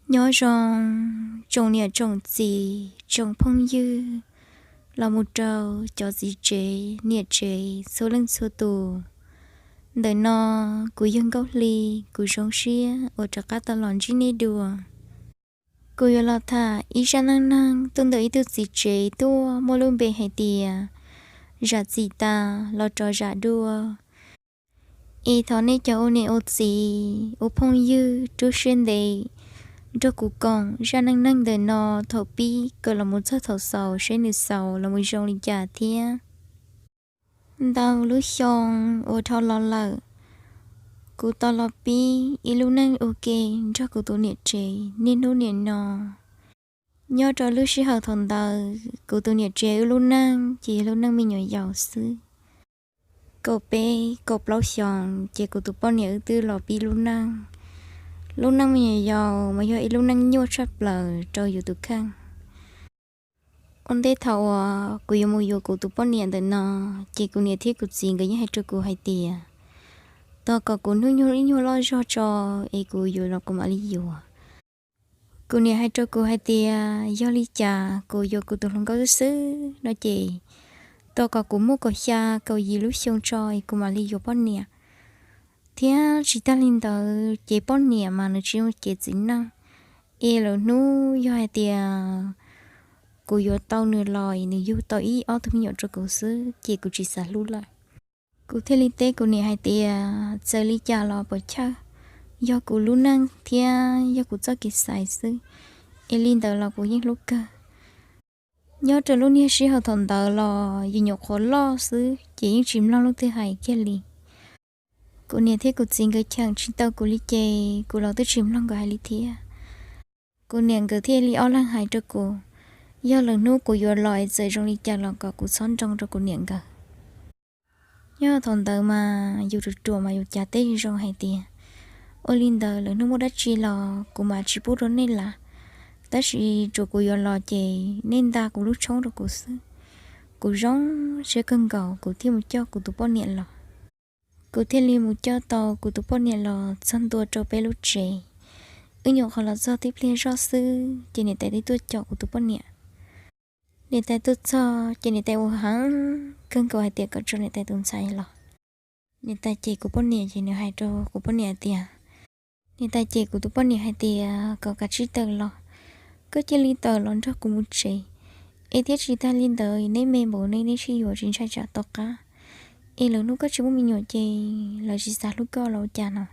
Nyob zoo tsoom niam tsoom txiv tsoom phooj ywg los mus rau cov txiv tsev niam tsev txhua leej txhua tus. Ntawm no kuv yog Nkauj Hli, kuv zoo siab uas rov qab tau los ntsib nej dua. Kuv yuav los tham ib zaj neej neeg tuaj ntawm ib tug txiv tsev tuaj muaj lub npe hais tias Zam Txim Tas Los Rov Zam Dua. Es thov nej cov ua niam ua txiv ua phooj ywg rub siab ntev nrog kuv koom zaj neej neeg ntawm no thaum pib kom los mus txog thaum xaus seb nws xaus los mus zoo li cas thiab. Ntau lub xyoo uas dhau los lawm, kuv tau los pib ib lub neej ua ke nrog kuv tus niam tsev niaj hnub nim no. Nyob rau lub sij hawm thaum ntawd kuv tus niam tsev wb lub neej ces yog lub neej me nyuam yaus xwb. Kaum peb kaum plaub xyoos ces kuv tus poj niam wb twb los pib lub neej. Lub neej me nyuam yaus mas yog ib lub neej nyuaj tshaj plaws rau yus tus kheej. Ua ntej thaum uas kuv yuav mus yuav kuv tus poj niam ntawm no, ces kuv niam thiab kuv txiv nkawd yeej hais rau kuv hais tias tos kom kuv hnub nyoog ib nyuag loj zog tso es kuv yuav los kuv mam li yuav. Kuv niam hais rau kuv hais tias yog li cas kuv yuav kuv tus hluas nkauj xwb xwb no ces tos kom kuv muaj kaum xya kaum yim lub xyoo tso es kuv mam li yuav poj niam. Thiab tsis tag li ntawd ces poj niam mas nws tsis yooj cev txiv neej, es lwm hnub yog hais tias kuv yuav tau nws los nws yug tau ib ob tug me nyuam rau kuv xwb ces kuv tsis xav hlub lawm. Kuv thiaj li teb kuv niam hais tias txawm li cas los puas chawj, yog kuv lub neej thiab yog kuv txoj kev xaiv xwb, es li ntawd los kuv yeej hlub kawg. Nyob rau lub niag sij hawm thaum ntawd los yus nyuam qhuav loj xwb ces yeej tsis mloog leej twg hais kiag li. Kuv niam thiab kuv txiv nkawd cheem tsis tau kuv li ces kuv los twb tsis mloog nkawd hais li thiab. Kuv niam nkawd thiaj li ob leeg hais rau kuv, yog lwm hnub kuv yuav los es txawm zoo li cas los kom kuv txhob nroo rau kuv niam nkawd. Nyob thaum ntawd mas yus ruam ruam mas yus cav teb zoo hais tias ua li ntawd lwm hnub muaj dab tsi los kuv mam tsis pub rau nej lawm, tab sis tsuas kuv yuav los ces nej nta kuv lub tshoob rau kuv xwb. Kuv zoo siab kawg nkaus kuv thiaj mus coj kuv tus poj niam los. Kuv thiaj li mus coj tau kuv tus poj niam los txog ntua rau peb lub tsev. Wb nyuam qhuav los txog tib pliag zoj xwb ces niam tais twb tuaj caum kuv tus poj niam. Niam tais tuaj txog ces niam tais ua heev kawg nkaus hais tias kom tso niam tais tus ntxhais los. Niam tais cem kuv poj niam ces nws hais rau kuv poj niam tias, niam tais cem kuv tus poj niam hais tias kom kav tsij tawm los, koj cia li tawm los nrog kuv mus tsev. Es thiab tsis tag li ntawd neb me npaum ne, neb sib yuav tsis ntshai tsam tom qab es lwm hnub koj tsis muaj me nyuam ces lawv tsis xav hlub koj los ua cas no.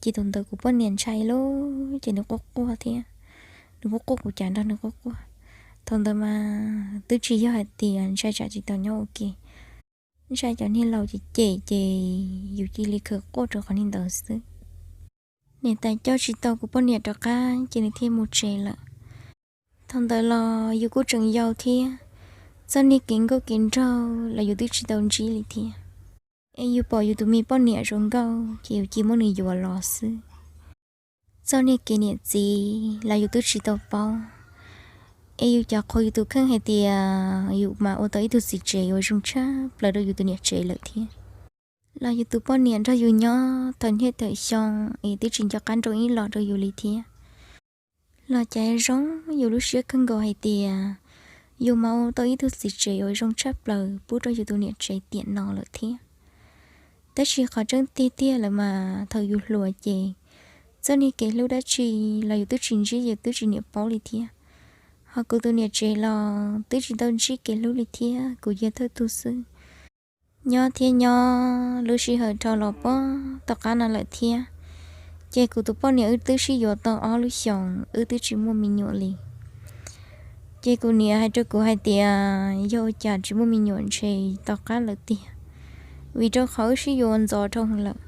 Ces thaum ntawd kuv poj niam ntshai lawm ces nws quaj quaj thiab, nws quaj quaj kuv cav nrog nws quaj quaj. Thaum ntawd mas twb tsis yog hais tias ntshai tsam tsis tau nyob ua ke, ntshai cov niag laus cem cem ces yus cia li khawm quaj rau qhov niag ntawd xwb. Niam tais coj tsis tau kuv poj niam rov qab ces nws thiaj mus tsev lawm. Thaum ntawd los yus kuj tseem yau thiab, txoj niag kev nkauj kev nraug los yus twb tsis tau ntsib li thiab. Es yus pom yus tus me poj niam zoo nkauj ces yus cia muab nws yuav los xwb. Txoj niag kev niam txiv los yus twb tsis tau paub. Es yus cov qhuas yus tus kheej hais tias yus mas ua tau ib tug txiv tsev uas zoo tshaj plaws rau yus tus niam tsev lawm thiab. Los yus tus poj niam nrog yus nyob thaum niaj thaum xyoo es twb tsis nco qab nroo ib los rau yus li thiab. Los cas zoo yus lub siab kawg nkaus hais tias yus mas ua tau ib tug txiv tsev uas zoo tshaj plaws pub rau yus tus niam tsev tiam no lawm thiab. Tab sis qhov tseeb tiag tiag lawm mas thaum yus hluas ces txoj niag kev hlub dab tsi los yus twb tsis ntsib yus twb tsis niam paub li thiab. Ho kuv tus niam tsev los twb tsis tau ntsib kev hlub li thiab, kuv yog thawj tug xwb. Nyob thiab nyob lub sij hawm dhau los puag tom qab no lawm thiab, ces kuv tus poj niam wb twb sib yuav tau ob lub xyoos wb twb tsis muaj me nyuam li. Ces kuv niam hais rau kuv hais tias yog ua cas tsis muaj me nyuam ntshe tom qab lawm tiag, vim rau qhov wb sib yuav ntxov dhau lawm.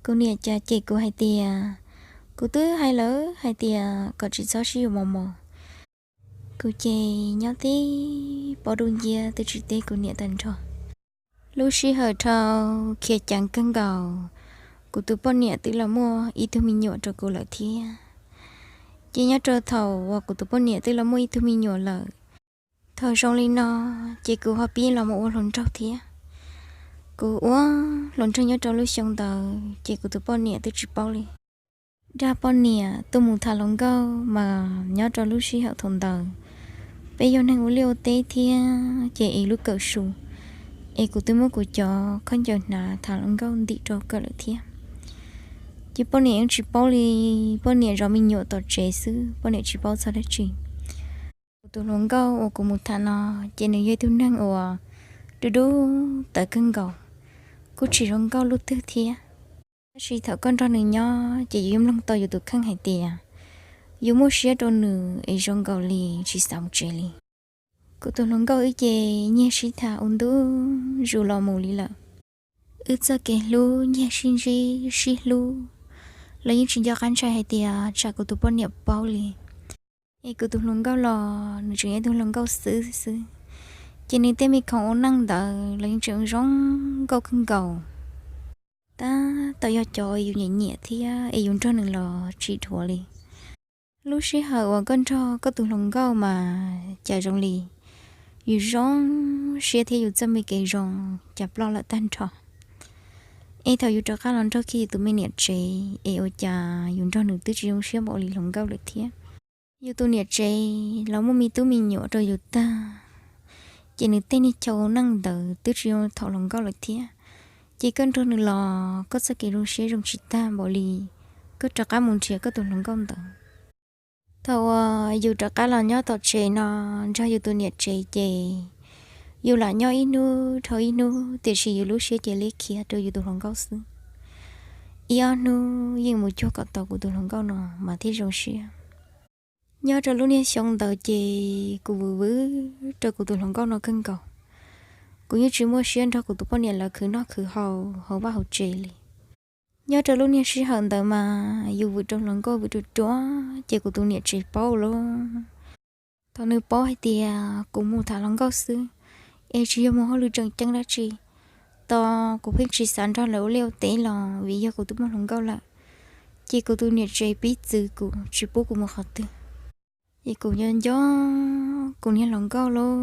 Kuv niam cas cem kuv hais tias kuv twb hais lawm hais tias kom tsis txhob sib yuav mos mos. Kuv ces nyob tib pob dub nciab twb tsis teb kuv niam tag nrho. Lub sij hawm dhau khiav ceev kawg nkaus, kuv tus poj niam twb los muaj ib tug me nyuam rau kuv lawm thiab. Ces nyob rau thaum uas kuv tus poj niam twb los muaj ib tug me nyuam lawm, thaum zoo li no ces kuv ho pib los mus ua hluas nraug thiab. Kuv ua hluas nraug nyob rau lub xyoo ntawd ces kuv tus poj niam twb tsis paub li. Dag poj niam tuaj mus tham hluas nkauj mas nyob rau lub sij hawm thaum ntawd peb yog neeg ua liaj ua teb thiab ces es lub kawm su, es kuv twb muab kuv cov khaub ncaws hnav tham hluas nkauj ntim rau kawm lawm thiab. Ces poj niam yeej tsis paub li, poj niam zov me nyuam tom tsev xwb, poj niam tsis paub txog dab tsi. Kuv tus hluas nkauj uas kuv mus tham no, ces nws yog ib tug neeg uas dub dub tawv kawg nkaus, kuj tsis zoo nkauj lub twg thiab. Tab sis thaum koj nrog nws nyob ces yus yeej mloog tau yus tus kheej hais tias yus muaj siab rau nws es zoo nkaus li tsis xav mus tsev li. Kuv tus hluas nkauj wb ces nyiag sib tham ua ntu zus los mus li lawm. Wb txoj kev hlub nyiag sib ntsib sib hlub los yeej tsis nco qab ntshai hais tias tsam kuv tus poj niam paub li. Es kuv tus hluas nkauj los nws tseem yog ib tug hluas nkauj xwb xwb, ces nws tej me khoom ua neej ntawd los yeej tseem zoo nkauj kawg nkaus. Tab tom yog cov yus nyiam nyiam thiab es yus nrog nws los tsis dhuav li. Lub sij hawm uas koj nrog koj tus hluas nkauj mas cas zoo li yus zoo siab thiab yus txoj me kev zoo cas ploj lawm tag nrho. Es thaum yus rov qab los nrog kiag yus tus me niam tsev es ua cas yus nrog nws twb tsis zoo siab npaum li hluas nkauj lawm thiab. Yus tus niam tsev los muaj me tub me nyuam rau yus tag, ces nws tej niag chaw ua neej ntawd twb tsis zoo thaum hluas nkauj lawm thiab. Ces koj nrog nws los koj txoj kev zoo siab zoo tsis tag npaum li koj rov qab mus nrhiav koj tus hluas nkauj ntawd. Thaum uas yus rov qab los nyob tom tsev no nrog yus tus niam tsev ces yus lam nyob ib hnub dhau ib hnub, tiam sis yus lub siab ces liab khiav rau yus tus hluas nkauj xwb. Ib ob hnub yeej mus cuag kom tau kuv tus hluas nkauj no mas thiaj zoo siab. Nyob rau lub niag xyoo ntawd ces kuv vwm vwm rau kuv tus hluas nkauj no kawg nkaus. Kuv yeej tsis muaj siab nrog kuv tus poj niam lawv khwv noj khwv haus hauv vaj hauv tsev li. Nyob rau lub niag sij hawm ntawd mas yus vwm rau hluas nkauj vwm ruam ruam ces kuv tus niam tsev paub lauj. Thaum nws paub hais tias kuv mus tham hluas nkauj xwb es tsis yog mus hauj lwm tseem ceeb dab tsi, tos kuv pheej tsis xav nrog lawv ua liaj ua teb los vim yog kuv twb muaj hluas nkauj lawm, ces kuv tus niam tsev pib txwv kuv tsis pub kuv mus qhov twg. Ces kuv nco nco kuv niag hluas nkauj lauj.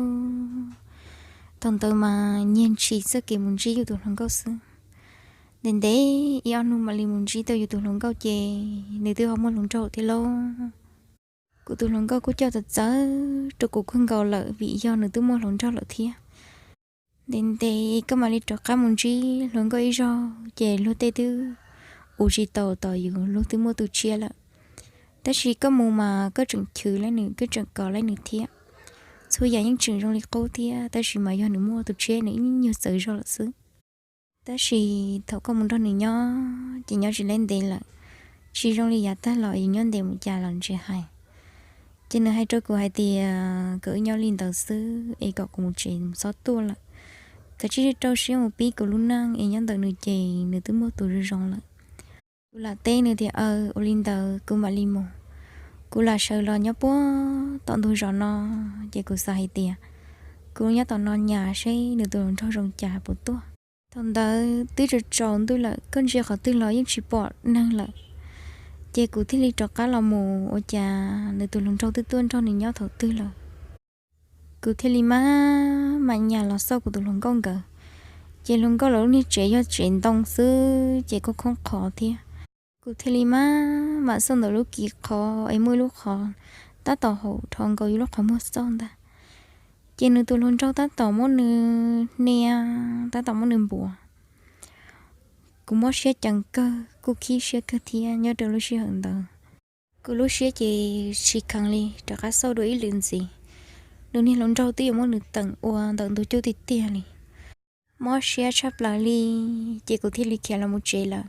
Thaum ntawd mas nyiag ntshis txoj kev mus ntsib yus tus hluas nkauj xwb. Ntev ntev ib ob hnub mam li mus ntsib tau yus tus hluas nkauj ces nws twb ho muaj hluas nraug thiab lauj. Kuv tus hluas nkauj kuj coj txawv txawv rau kuv kawg nkaus lawm vim yog nws twb muaj hluas nraug lawm thiab. Ntev ntev koj mam li rov qab mus ntsib hluas nkauj ib zaug ces luag tej twb ua tsis tau tos yus, luag twb muaj tus tshiab lawm. Tab sis koj mus mas koj tseem chwv laib nws, koj tseem kov laib nws thiab. Txhua yam yeej tseem zoo li qub thiab, tab sis mas yog nws muaj tus tshiab nws ib nyuag txawv zog lawm xwb. Tab sis thaum koj mus nrog nws nyob ces nyob tsis laib ntev lawm, tsis zoo li yav tag los yus nyob ntev mus cas los ntsia hais. Ces nws hais rau kuv hais tias kom wb nyob li ntawd xwb es kom kuv mus tsev mus txhob tuaj lawm. Kav tsij rau siab mus pib kuv lub neej es nyob ntawm nws ces nws twb muaj tus zoo zoo lawm. Kuv lam teb nws tias aw, ua li ntawd kuv mam li mus. Kuv lam sawv los nyob puag tom ntug zos no, ces kuv xav hais tias kuv nyob tom no nyas seb nws tus hluas nraug zoo cas puas tuaj. Thaum ntawd twb tsaus tsaus ntuj lawm, koj ntsia qhov twg los yeej tsis pom neeg lawm. Ces kuv thiaj li rov qab los mus ua cas nws tus hluas nraug twb tuaj nrog nws nyob thaum twg lawm. Kuv thiaj li maj mam nyas los xauj kuv tus hluas nkauj nkawd, ces hluas nkauj lawv lub niag tsev yog tsev ntoo xwb ces kuj khoob qhov thiab. Kuv thiaj li maj mam xauj ntawm lub kis qhov es muaj ib lub qhov tab tom haum dhau nkaus yus lub qhov muag xauj ntag. Ces nws tus hluas nraug tab tom muab nws hnia, tab tom muab nws npuav. Kuv mob siab ceev kawg, kuj khib siab kawg thiab nyob rau lub sij hawm ntawd. Kuv lub siab ces tsis kheev li, rov qab xauj dua ib lwm ntxiv. Nws niag hluas nraug twb yuav muab nws teem ua ntawm ntug cub tiag tiag li. Mob siab tshaj plaws li, ces kuv thiaj li khiav los mus tsev lawm.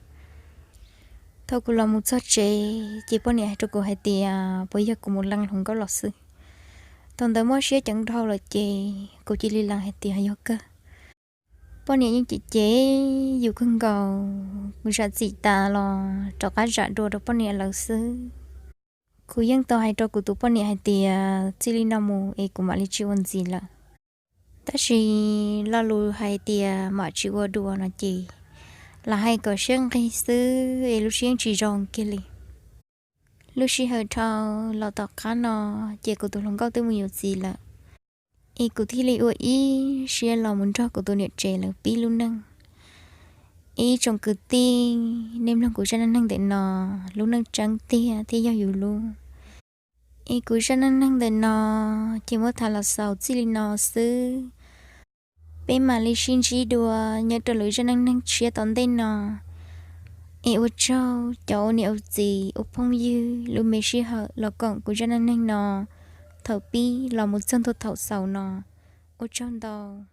Thaum kuv los mus txog tsev ces poj niam hais rau kuv hais tias puas yog kuv mus lees hluas nkauj los xwb. Thaum ntawd mob siab ceev dhau lawm ces kuv cia li lees hais tias yog kawg. Poj niam yeej cem cem yus kawg nkaus, kuv zam txim tas los rov qab zam dua rau poj niam lawv xwb. Kuv yeej tau hais rau kuv tus poj niam hais tias txij li no mus es kuv mam li tsis ua ntxiv lawm. Tab sis lo lus hais tias mam tsis ua dua no ces lam hais kom siab nqig xwb es lub siab yeej tsis zoo kiag li. Lub sij hawm dhau los tom qab no ces kuv tus hluas nkauj twb mus yuav txiv lawm, es kuv thiaj li ua ib siab los mus nrog kuv tus niam tsev lawv pib lub neej. Ib tsoom kwv tij, nej mloog kuv zaj neej neeg ntawm no, lub neej tseeb tiag thiab yog yus lub. Es kuv zaj neej neeg ntawm no ces muab tham los xaus txij li no xwb. Peb mam li sib ntsib dua nyob rau lwm zaj neej neeg tshiab tom ntej no. Es ua tsaug cov ua niam ua txiv ua phooj ywg lub me sij hawm los koom kuv zaj neej neeg no thaum pib los mus txog ntua thaum xaus no. Ua tsaug ntau.